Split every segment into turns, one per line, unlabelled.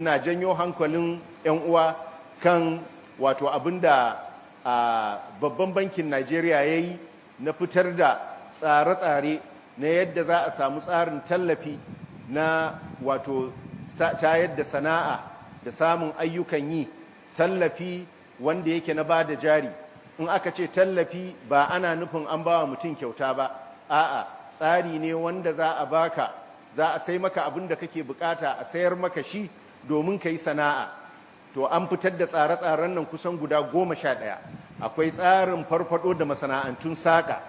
Ina janyo hankalin 'yan uwa kan wato abinda babban bankin Najeriya ya yi na fitar da tsare-tsare na yadda za a samu tsarin tallafi na wato tayar da sana'a da samun ayyukan yi, tallafi wanda yake na ba da jari. In aka ce tallafi, ba ana nufin an ba wa mutum kyauta ba. A'a, tsari ne wanda za a baka, za a sai maka abin da kake bukata, a sayar maka shi domin ka yi sana'a. To, an fitar da tsare-tsaren nan kusan guda 11. Akwai tsarin farfado da masana'antun saƙa,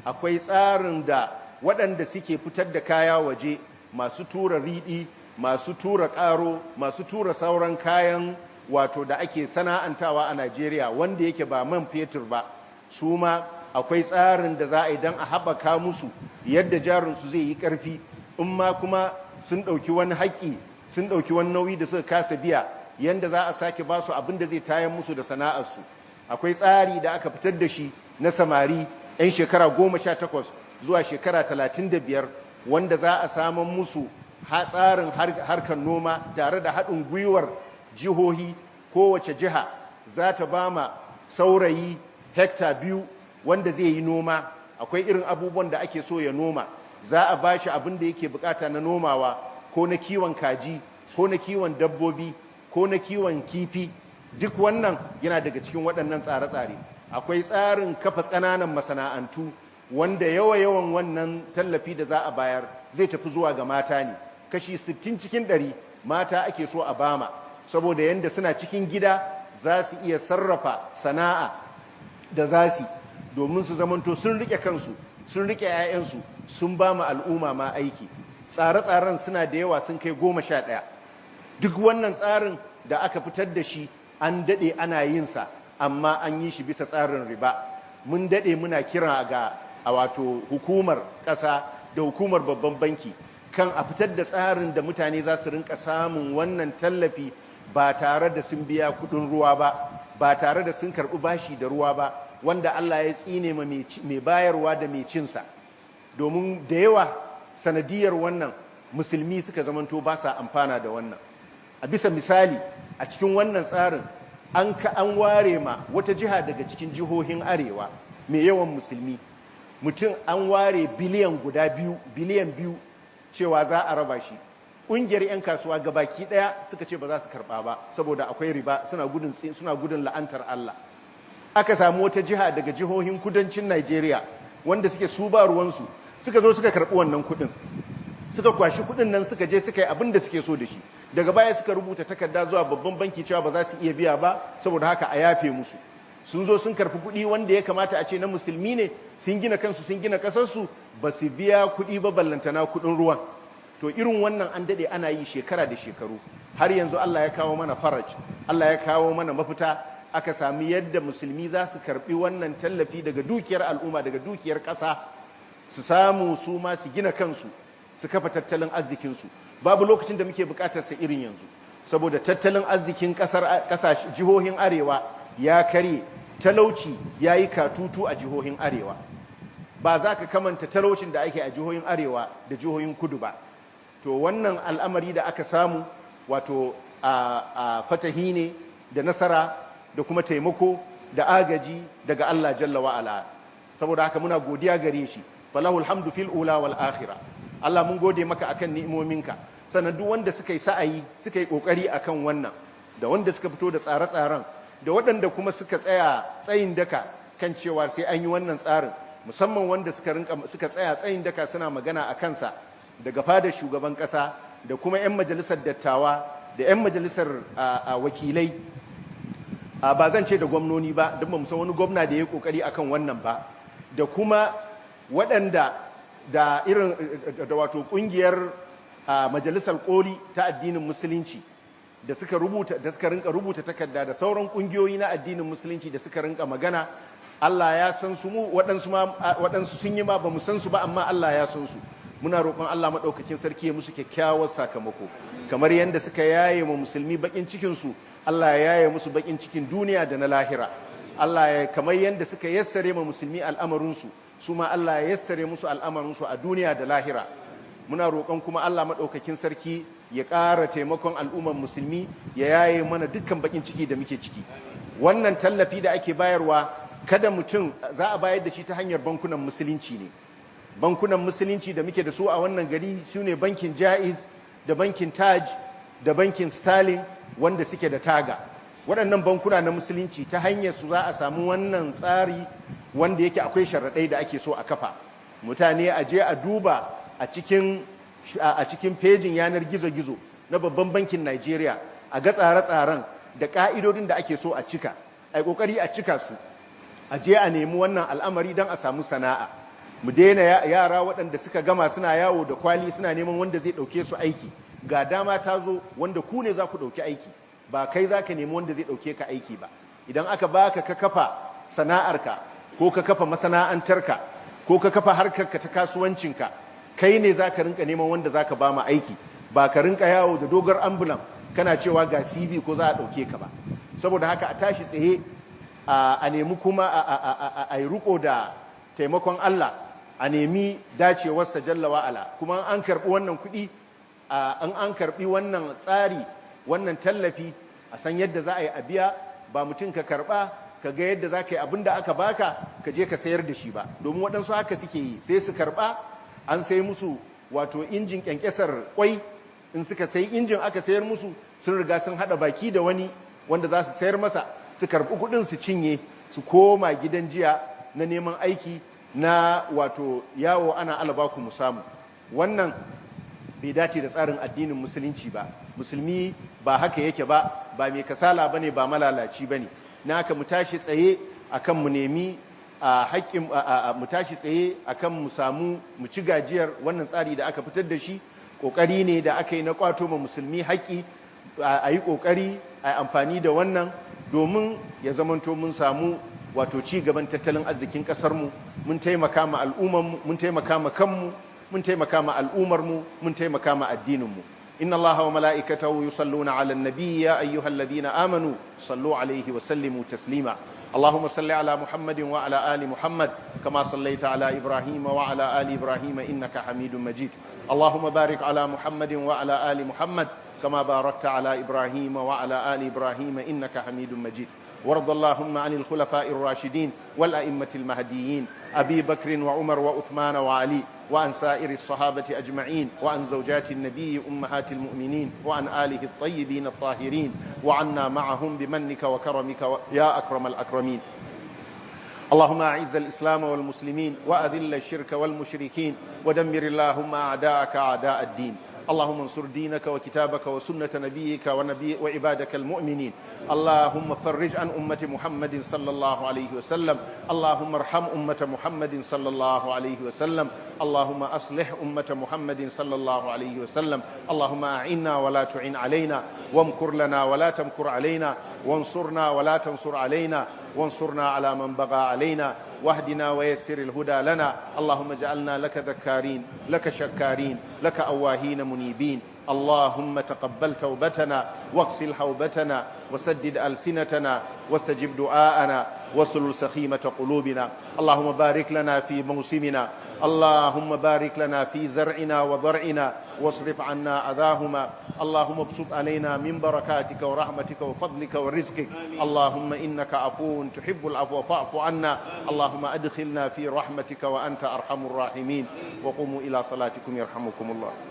akwai tsarin da waɗanda suke fitar da kaya waje, masu tura riɗi, masu tura ƙaro, masu tura sauran kayan wato da ake sana'antawa a Najeriya wanda yake ba man fetur ba, su ma akwai tsarin da za a yi don a haɓaka musu yadda jarinsu zai yi ƙarfi. In ma kuma sun ɗauki wani haƙƙi, sun ɗauki wani nauyi da suka kasa biya, yadda za a sake ba su abin da zai tayar musu da sana'arsu. Akwai tsari da aka fitar da shi na samari 'yan shekara 18 zuwa shekara 35, wanda za a saman musu tsarin harkar noma tare da haɗin gwiwar jihohi. Kowace jiha za ta ba ma saurayi hekta 2 wanda zai yi noma. Akwai irin abubuwan da ake so ya noma, za a ba shi abin da yake bukata na nomawa, ko na kiwon kaji, ko na kiwon dabbobi, ko na kiwon kifi. Duk wannan yana daga cikin waɗannan tsare-tsare. Akwai tsarin kafa ƙananan masana'antu, wanda yawa-yawan wannan tallafi da za a bayar zai tafi zuwa ga mata ne. Kashi 60 cikin 100 mata ake so a bama, saboda yanda suna cikin gida za su iya sarrafa sana'a da za su domin su zamanto sun rike kansu, sun rike 'ya'yansu, sun ba mu al'umma ma aiki. Tsare-tsaren suna da yawa, sun kai 11. Duk wannan tsarin da aka fitar da shi, an daɗe ana yin sa, amma an yi shi bisa tsarin riba. Mun daɗe muna kira ga a wato hukumar ƙasa da hukumar babban banki kan a fitar da tsarin da mutane za su rinka samun wannan tallafi ba tare da sun biya kuɗin ruwa ba, ba tare da sun karɓi bashi da ruwa ba, wanda Allah ya tsine ma mai bayarwa da mai cinsa. Domin da yawa sanadiyar wannan musulmi suka zamanto ba sa amfana da wannan. A bisa misali, a cikin wannan tsarin an ware ma wata jiha daga cikin jihohin arewa mai yawan musulmi, mutum an ware biliyan guda biyu, biliyan 2, cewa za a raba shi. Ƙungiyar 'yan kasuwa gabaki ɗaya suka ce ba za su karɓa ba saboda akwai riba, suna gudun la'antar Allah. Aka samu wata jiha daga jihohin kudancin Najeriya wanda suke su ba ruwansu, suka zo suka karɓi wannan kuɗin, suka kwashi kuɗin nan, suka je suka yi abin da suke so da shi. Daga baya suka rubuta takarda zuwa babban banki cewa ba za su iya biya ba, saboda haka a yafe musu. Sun zo sun karfi kuɗi wanda ya kamata a ce na musulmi ne, sun gina kansu, sun gina ƙasarsu, ba su biya kuɗi ba, ballantana kuɗin ruwan. To, irin wannan an daɗe ana yi shekara da shekaru. Har yanzu Allah ya kawo mana faraj, Allah ya kawo mana mafita, aka sami yadda musulmi za su karɓi wannan tallafi daga dukiyar al'umma, daga dukiyar ƙasa, su samu su ma su gina kansu, su kafa tattalin arzikinsu. Babu lokacin da muke bukatar sa irin yanzu, saboda tattalin arzikin kasar jihohin arewa ya karye, talauci ya yi katutu a jihohin arewa. Ba za ka kamanta talaucin da ake a jihohin arewa da jihohin kudu ba. To, wannan al'amari da aka samu, wato a fatahi ne da nasara da kuma taimako da agaji daga Allah jalla wa'ala. Saboda haka muna godiya gare shi. Falahul hamdu fil ula wal akhirah. Allah, mun gode maka akan ni'imominka. Sannan duk wanda suka yi sa'ayi, suka yi kokari akan wannan, da wanda suka fito da tsare-tsaren, da waɗanda kuma suka tsaya tsayin daka kan cewa sai an yi wannan tsarin, musamman wanda suka tsaya tsayin daka suna magana a kansa daga fadar shugaban ƙasa da kuma 'yan majalisar dattawa da 'yan majalisar wakilai, ba zan ce da gwamnoni ba don ba san wani gwamna da ya yi kokari akan wannan ba, da kuma waɗanda da irin da wato ƙungiyar majalisar koli ta addinin musulunci da suka rinka rubuta takarda, da sauran kungiyoyi na addinin musulunci da suka rinka magana. Allah ya san su. Mu waɗansu ma, waɗansu sun yi ma ba mu san su ba, amma Allah ya san su. Muna roƙon Allah maɗaukakin sarki ya musu kyakkyawar sakamako. Kamar yadda suka yaye ma musulmi bakin cikin su, Allah ya yaye musu bakin cikin duniya da na lahira. Allah ya kamar yadda suka yassare ma musulmi al'amarin su, su ma Allah ya yassare musu al'amarin su a duniya da lahira. Muna roƙon kuma Allah maɗaukakin sarki Ya ƙara taimakon al'ummar Musulmi, ya yaye mana dukkan bakin ciki da muke ciki. Wannan tallafi da ake bayarwa, kada mutum, za a bayar da shi ta hanyar bankunan Musulunci ne. Bankunan Musulunci da muke da su a wannan gari su ne bankin Jaiz da bankin Taj da bankin Sterling, wanda suke da taga. Waɗannan bankuna na Musulunci, ta hanyar su za a samu wannan tsari, wanda yake akwai sharaɗai da ake so a kafa. Mutane a je a duba a cikin pejin yanar gizo-gizo na Babban Bankin Nigeria, a ga tsare-tsaren da ƙa'idodin da ake so a cika, a yi ƙoƙari a cika su, a je a nemi wannan al'amari don a samu sana'a. Mu daina yara waɗanda suka gama suna yawo da kwali suna neman wanda zai ɗauke su aiki. Ga dama ta zo wanda ku ne za ku ɗauki aiki, ba kai za ka nemi wanda zai ɗauke ka aiki ba. Idan aka baka, ka kafa sana'arka, ko ka kafa masana'antarka, ko ka kafa harkarka ta kasuwancinka, kai ne za ka rinka neman wanda za ka ba ma aiki, ba ka rinka yawo da dogar ambulan kana cewa ga CV ko za a ɗauke ka ba. Saboda haka a tashi tsaye, a nemi kuma a yi riko da taimakon Allah, a nemi dacewarsa jalla wa'ala. Kuma an karɓi wannan kuɗi, an karɓi wannan tsari, wannan tallafi, a san yadda za a yi a biya. Ba mutum ka karɓa, ka ga yadda za ka yi abin da aka baka ka je ka sayar da shi ba, domin waɗansu haka suke yi, sai su karɓa, an sai musu wato injin ƙyanƙyasar kwai. In suka sai injin aka sayar musu, sun riga sun haɗa baki da wani wanda za su sayar masa, su karɓi kuɗin su cinye, su koma gidan jiya na neman aiki, na wato yawo ana alabaku mu samu. Wannan bai dace da tsarin addinin Musulunci ba. Musulmi ba haka yake ba, ba mai kasala bane, ba malalaci bane. Na haka mu tashi tsaye akan mu nemi a haƙƙin, mu tashi tsaye akan mu samu mu ci gajiyar wannan tsari da aka fitar da shi. Ƙoƙari ne da aka yi na ƙwato ma Musulmi haƙƙi. A yi ƙoƙari a yi amfani da wannan domin ya zamanto mun samu wato ci gaban tattalin arzikin ƙasarmu, mun taimaka ma al'ummarmu, mun taimaka ma kanmu, mun taimaka ma al'ummarmu, mun taimaka ma addininmu. إن الله وملائكته يصلون على النبي، يا أيها الذين آمنوا صلوا عليه وسلموا تسليما. اللهم صل على محمد وعلى آل محمد، كما صليت على إبراهيم وعلى آل إبراهيم، إنك حميد مجيد. اللهم بارك على محمد وعلى آل محمد، كما باركت على إبراهيم وعلى آل إبراهيم، إنك حميد مجيد. وارض اللهم عن الخلفاء الراشدين والأئمة المهديين، أبي بكر وعمر وعثمان وعلي، وعن سائر الصحابة أجمعين، وعن زوجات النبي أمهات المؤمنين، وعن آله الطيبين الطاهرين، وعنا معهم بمنك وكرمك يا أكرم الأكرمين. اللهم أعز الإسلام والمسلمين، وأذل الشرك والمشركين، ودمر اللهم أعداءك أعداء الدين. اللهم انصر دينك وكتابك وسنة نبيك وعبادك المؤمنين. اللهم فرج عن أمة محمد صلى الله عليه وسلم. اللهم ارحم أمة محمد صلى الله عليه وسلم. اللهم أصلح أمة محمد صلى الله عليه وسلم. اللهم أعنا ولا تعن علينا، وامكر لنا ولا تمكر علينا، وانصرنا ولا تنصر علينا، وانصرنا على من بغى علينا، واهدنا ويسر الهدى لنا. اللهم اجعلنا لك ذكارين، لك شكارين، لك أواهين منيبين. اللهم تقبل توبتنا، واغسل حوبتنا، وسدد ألسنتنا، واستجب دعاءنا، واسلل سخيمة قلوبنا. اللهم بارك لنا في موسمنا. اللهم بارك لنا في زرعنا وضرعنا، واصرف عنا أذاهما. اللهم ابسط علينا من بركاتك ورحمتك وفضلك ورزقك. اللهم إنك عفو تحب العفو فاعف عنا. اللهم أدخلنا في رحمتك وأنت أرحم الراحمين. وقوموا إلى صلاتكم يرحمكم الله.